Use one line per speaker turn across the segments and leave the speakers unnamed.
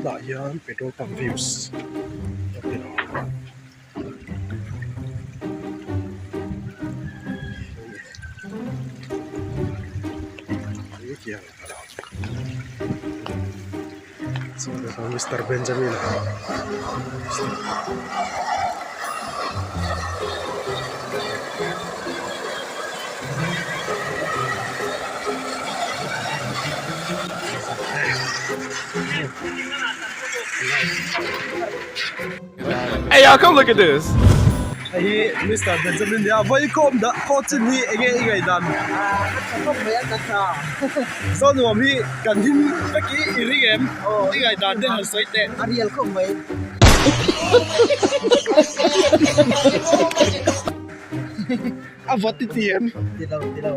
Tunah hian petrol pump views a ti lang a. Mister Benjamin
Hey y'all come look at this.
Hei hi Mister Benjamin nia Vawikhawm dah khaw chin hi enge i ngaihdan Zawnuam hi kan him vek i i ring em i ngaihdan te han sawi teh.
A rial khawp mai.
A vawt i ti em?
Ti lo ti lo.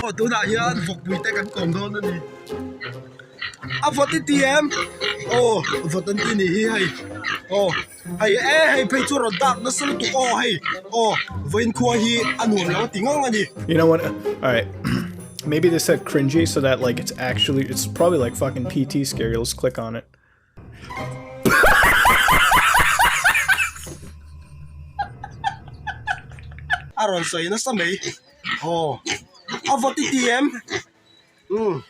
Aw tunah hian vawkpui te kan kawm dawn a ni. A vawt i ti em? Aw vawt an ti nih hi hei. Aw hei e hei phei chu rawn dak nasa lutuk aw hei aw vawiin khua hi a nuam lo a ti ngang a ni.
You know what? Alright. Maybe they said cringy so that like it's actually it's probably like fucking PT scary. Let's click on it.
A rawn sawi nasa mai. Aw a vawt i ti em? Umm.